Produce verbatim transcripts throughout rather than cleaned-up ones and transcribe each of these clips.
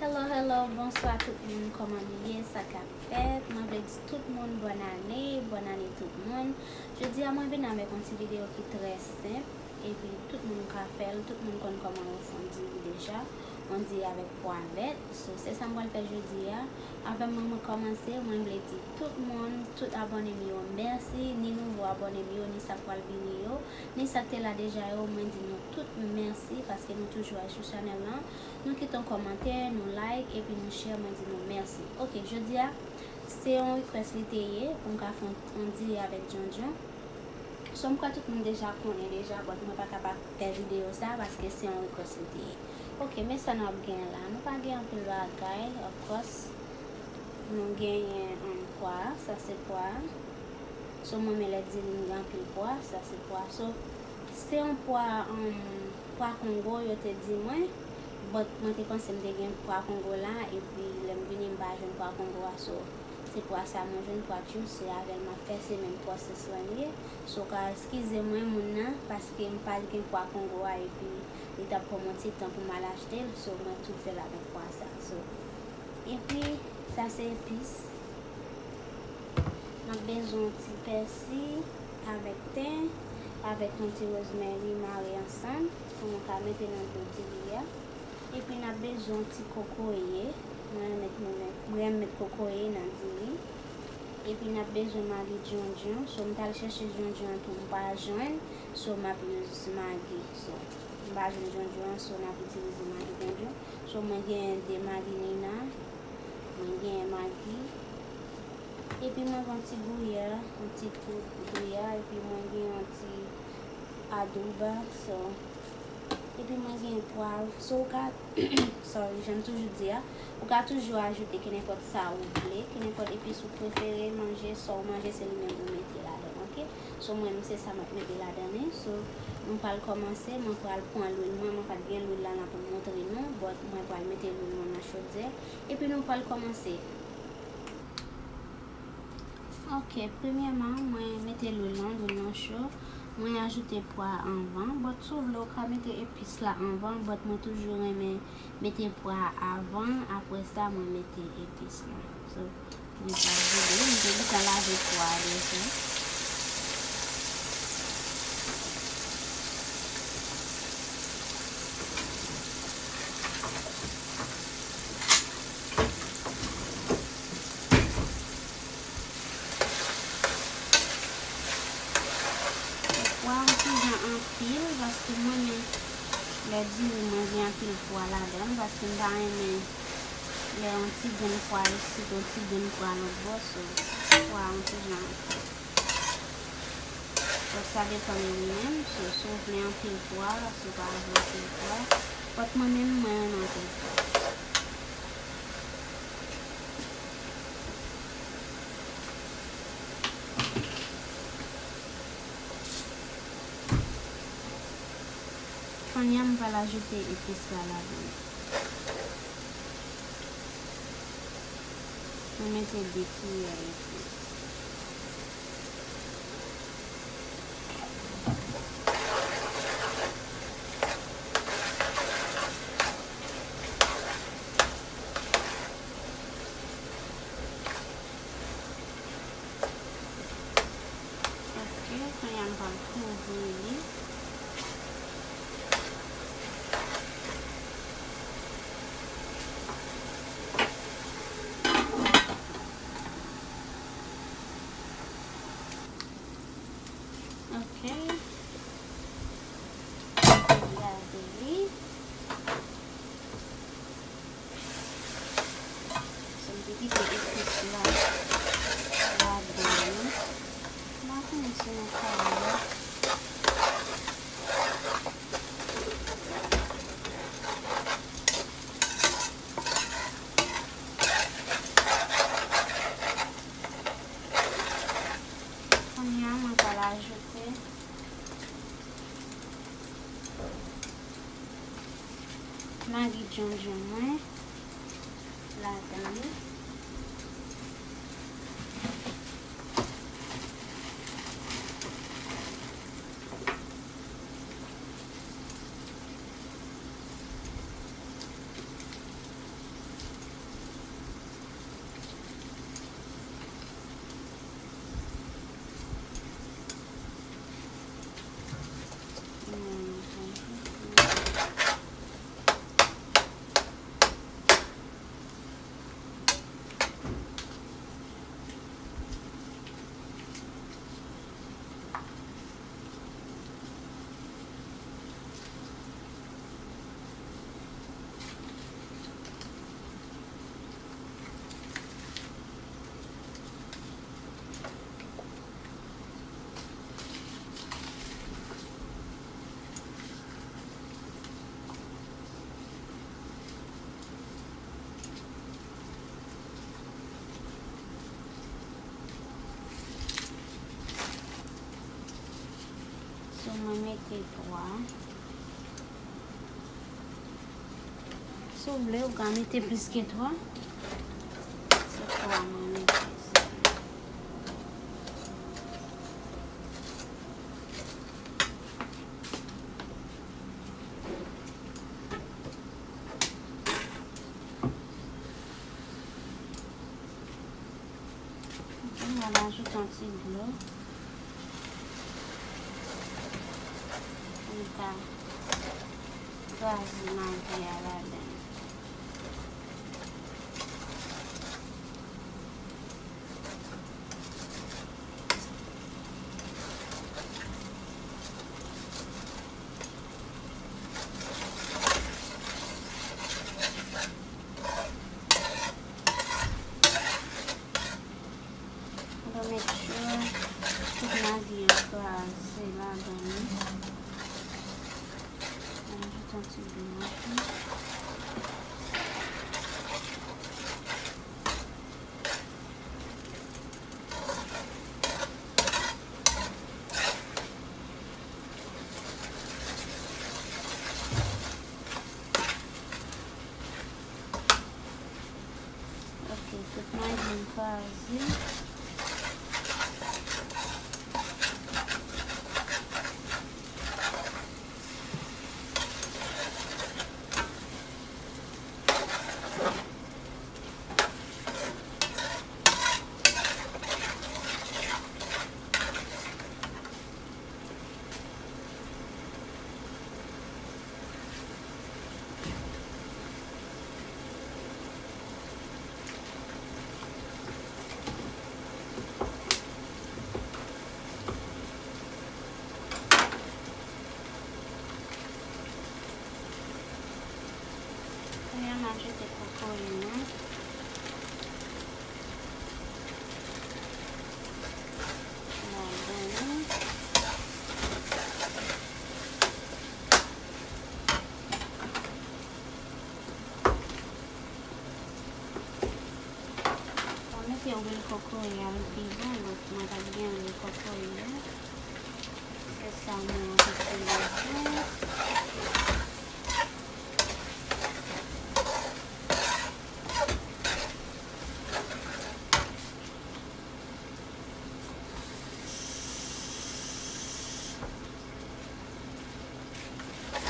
Hello, hello, bonswa tout moun, kòman nou ye, sa k ap fèt? Mwen vle di tout moun bòn ane, bòn ane tout moun. Jodi a mwen vin avèk yon ti videyo ki trè senp, epi tout moun ka fè l, tout moun konn kòman yo fè yon diri deja, yon diri avèk pwa vèt. So, se sa m pral fè jodi a. Avè mwen, mwen kòmanse, mwen vle di tout moun, tout abòne m yo, mèsi, ni nouvo abòne m yo, ni sa k pral vini yo, ni sa k te la deja yo, mwen di nou tout mèsi, paske nou toujou al sou chanèl lan. Nou kite yon kòmantè, nou like, epi nou share, mwen di nou mèsi. Ok, jodi a, se yon request li te ye, pou m ka fè yon, yon diri avèk djondjon. So, m kwè tout moun deja konnen deja, but mwen pa ka pa fè videyo sa, paske se yon request li te ye. Ok, men sa n ap gen la. Nou pa gen anpil bagay, of course. Nou genyen, um, pwa, sa se pwa. So, mwen men lè diri m gen anpil pwa, sa se pwa. So, se yon pwa, um, pwa Kongo, yo te di mwen, but mwen te panse m te gen pwa Kongo la, epi lè m vini m pa jwenn pwa Kongo a, so, se pwa sa mwen jwenn, pwa Tchou, se avè l m ap fè, se menm pwosès lan l ye. So, w ka eskize mwen, moun nan, paske m pa t gen pwa Kongo a, epi li t ap pran m yon ti tan pou m al achte l, so, mwen tou fè l avèk pwa sa. So, epi, sa se epis. M ap bezwen yon ti pèsi avèk ten, avèk yon ti rosemary mare ansanm pou nou ka mete nan dlo diri a. Epi n ap bezwen yon ti kokoye. Mwen renmen, mwen renmen met kokoye nan diri. Epi n ap bezwen magi djondjon. So, m t al chèche djondjon an tou, m pa jwenn. So, m ap use magi. So, m pa jwenn djondjon an, so, n ap itilize magi djondjon. So, mwen gen de magi Nina. Mwen gen magi. Epi mwen gen yon ti gouyè, yon ti poud gouyè, epi mwen gen yon ti adouba, so, epi mwen gen pwav. So, ou ka, sorry, jan m toujou di a, ou ka toujou ajoute kenenpòt sa ou vle, kenenpòt epis ou prefere manje, sa ou manje, se li menm ou mete ladan, ok? So, mwen menm, se sa m ap mete ladan li. So, nou pral kòmanse, mwen pral pran lwil mwen, mwen pa t gen lwil la, la pou m montre nou, but mwen pral mete lwil mwen nan chodyè, epi nou pral kòmanse. Ok, premyèman, mwen mete lwil lan, lwil lan cho. Mwen ajoute pwa anvan, but si w vle, ou ka mete epis la anvan, but mwen toujou renmen mete pwa avan, apre sa, mwen mete epis lan. So, mwen pral vide, mwen te gentan lave pwa a deja. Pwa yon ti jan anpil, paske mwen menm, lè diri mwen gen anpil pwa ladan l, paske m pa renmen lè yon ti grenn pwa isit, yon ti grenn pwa lòt bò, so, pwa yon ti jan anpil. Donk, sa depann de ou menm, so, si w vle anpil pwa, si w pa vle anpil pwa. But mwen menm, mwen renmen anpil pwa. Kounye a, m pral ajoute epis la ladan. Mwen mete de kiyè epis. Ok, kounye a m pral kouvri li. Ok. Gade li. So, m te kite epis la ladan. M pa konnen si nou ka wè. Kounye a, mwen pral ajoute magi djondjon mwen ladan li. Mete twa. Si w vle, ou ka mete plis ke twa. Se twa mwen mete. Ok, m pral ajoute yon ti dlo. Pou m ka kraze magi a ladan. Mwen make sure tout magi an kraze ladan li. Mwen ajoute yon ti dlo ankò. Ok, tout magi m kraze. Kounye a, m ajoute kokoye mwen ladan li. Mwen mete lwil kokoye a, li pi bon, donk mwen pa t gen lwil kokoye a. Se sa mwen itilize.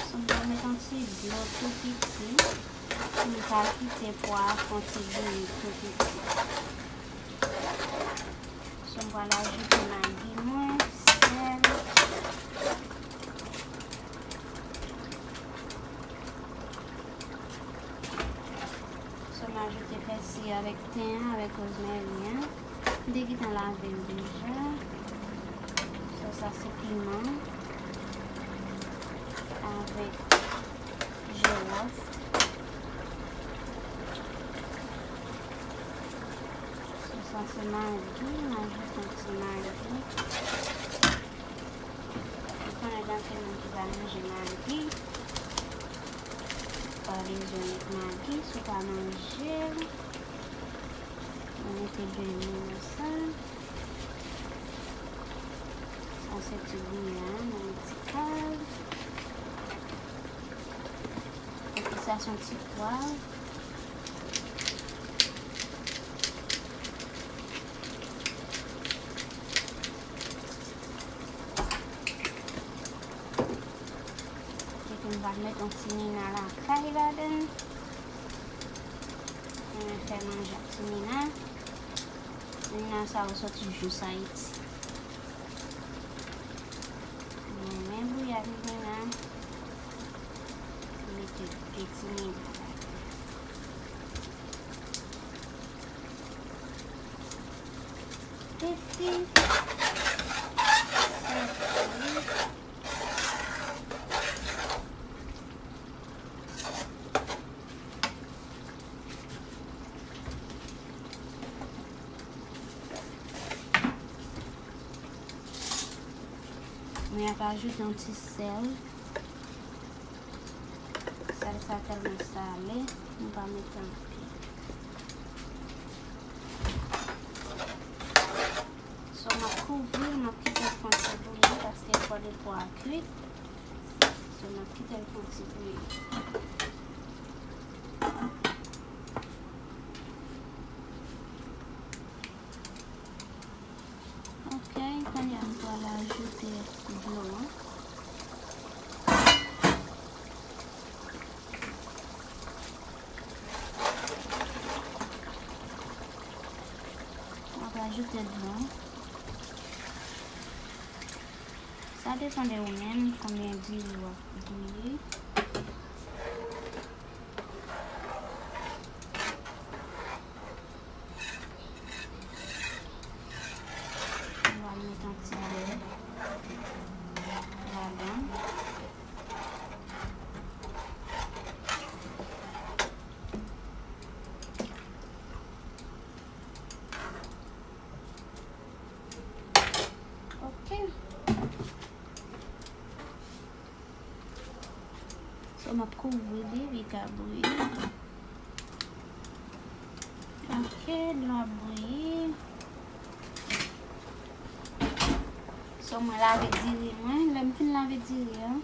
So, m va met yon ti dlo tou piti pou m ka kite pwa a fè yon ti bouyi tou piti. So, m pral ajoute magi mwen, sèl. So, m ajoute pèsi avèk ten an, avèk rozmeri an. M te gentan lave l deja. So, sa se piman avèk jiwòf. So, sa se magi, m ajoute yon ti magi. Ou konnen gen anpil moun ki pa manje magi. Pa bezwen met magi si w pa manje l. Mwen mete grenn mwen nan sa. Sa se ti bouyon an, mwen met ti kal. Epi sa se yon ti pwav. Epi m va met yon ti mina lakay ladan l. Mwen renmen fè manje ak ti mina. Mina sa yo soti jis Ayiti. Mwen renmen bouyi ak mina. Mete de ti mina ladan. Titi. Mwen ap ajoute yon ti sèl. Sèl sa tèlman sale, m pa mete anpil. So, m ap kouvri l, m ap kite l fè yon ti bouyi paske fò de pwa a kwit. M ap kite l fè yon ti bouyi. Ok, kounye a m pral ajoute dlo an. M ap ajoute dlo. Sa depann de ou menm, konbyen diri w ap bouyi. M pral met yon ti bè ladan. Ok. So, m ap kouvri li, li ka bouyi. Ok, dlo ap bouyi. So, mwen lave diri mwen. Lè m fin lave diri an,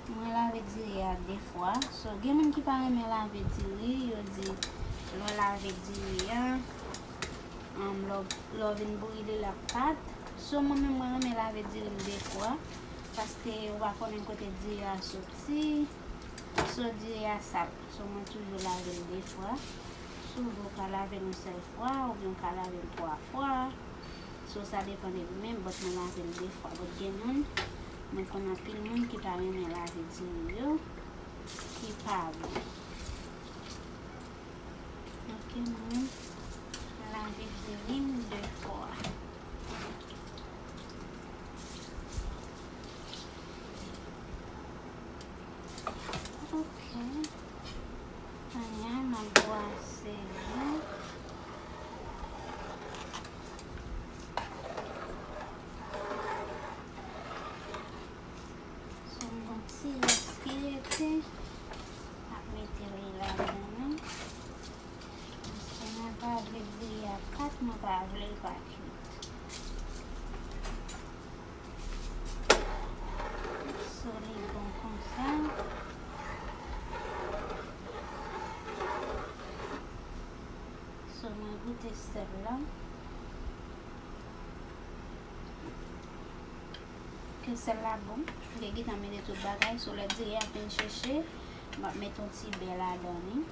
mwen lave diri a de fwa. So, gen moun ki pa renmen lave diri, yo di lè w lave diri a, um, lè w, lè w vin bouyi li, l ap pat. So, mwen menm, mwen renmen lave diri m de fwa, paske ou pa konnen kote diri a soti. So, diri a sal. So, mwen toujou lave l de fwa. Si w vle, w ka lave l yon sèl fwa, oubyen w ka lave l twa fwa. So, sa depann de ou menm, but mwen lave l de fwa. But gen moun, mwen konn anpil moun ki pa renmen lave diri yo, ki pa bon. Ok, mwen lave diri m de fwa. Ok. Kounye a, m ap bwase li. So, m gon ti rès ki rete, m ap mete li ladan an. Paske mwen pa vle diri a pat, mwen pa vle l pa kwit. So, li bon konsa. So, mwen goute sèl la. Ke sèl la bon, li gentan mele tout bagay. So, lè diri a fin cheche, m ap met yon ti bè ladan li.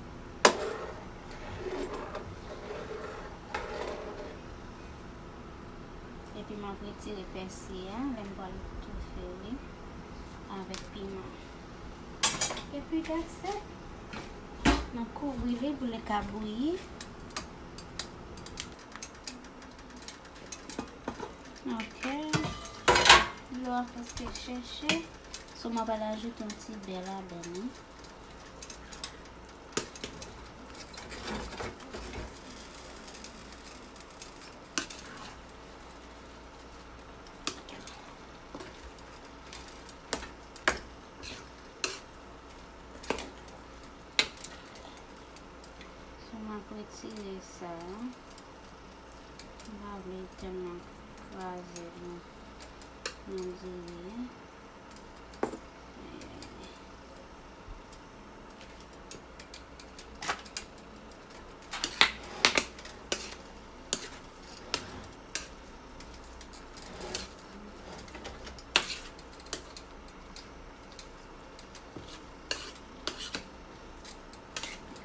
Epi m ap retire pèsi a, lè m pral toufe li avèk piman. Epi that's it. M ap kouvri li pou li ka bouyi. Ok. Dlo a prèske cheche. So, m ap al ajoute yon ti bè ladan li. So, m ap retire sa. M pa vle l tèlman kraze nan, nan diri a.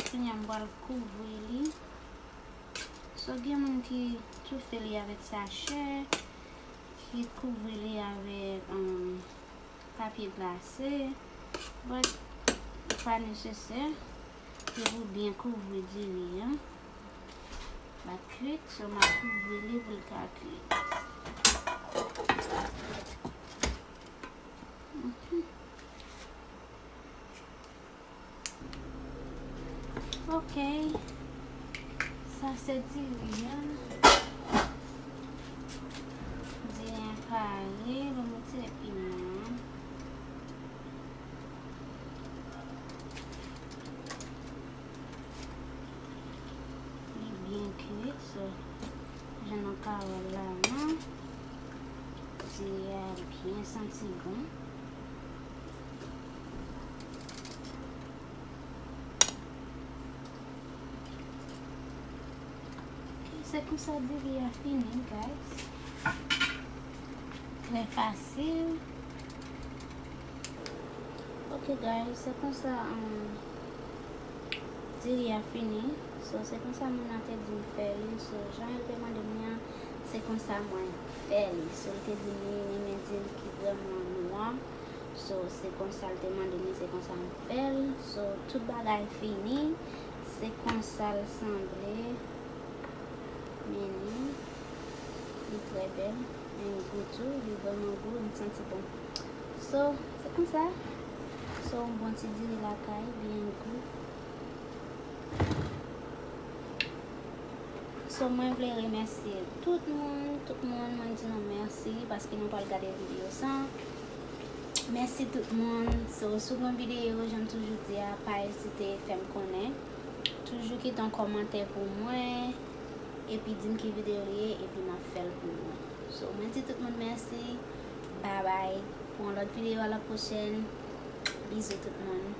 Kounye a m pral kouvri li. So, gen moun ki toufe li avèk sachè, ki kouvri li avèk, um, papye glase, but li pa nesesè. Se pou byen kouvri diri an. L ap kwit, so m ap kouvri li pou l ka kwit. Mhm. Ok. Sa se diri an. Diri an pare, ban m retire piman an. Li byen kwit, so, jan nou ka wè l la, non? Diri a byen santi bon. Se konsa diri a fini, guys. Trè fasil. Ok, guys, se konsa, um, diri a fini. So, se konsa moun nan te di m fè li. So, jan yo te mande m li an, se konsa mwen fè li. So, li te di m li renmen diri ki vrèman nwa. So, se konsa l te mande m li, se konsa m fè l. So, tout bagay fini. Se konsa l sanble. Men li, li trè bèl. Men gou tou, li vrèman gou, li santi bon. So, se konsa. So, yon bon ti diri lakay, byen gou. So, mwen vle remèsye tout moun, tout moun, mwen di nou mèsi paske nou pral gade videyo sa. Mèsi tout moun. So, si w gen videyo, jan m toujou di a, pa ezite fè m konnen. Toujou kite yon kòmantè pou mwen. Epi di m ki videyo li ye, epi m ap fè l pou ou. So, mwen di tout moun mèsi. Babay. Pou yon lòt videyo, a la pwochèn. Bizou tout moun.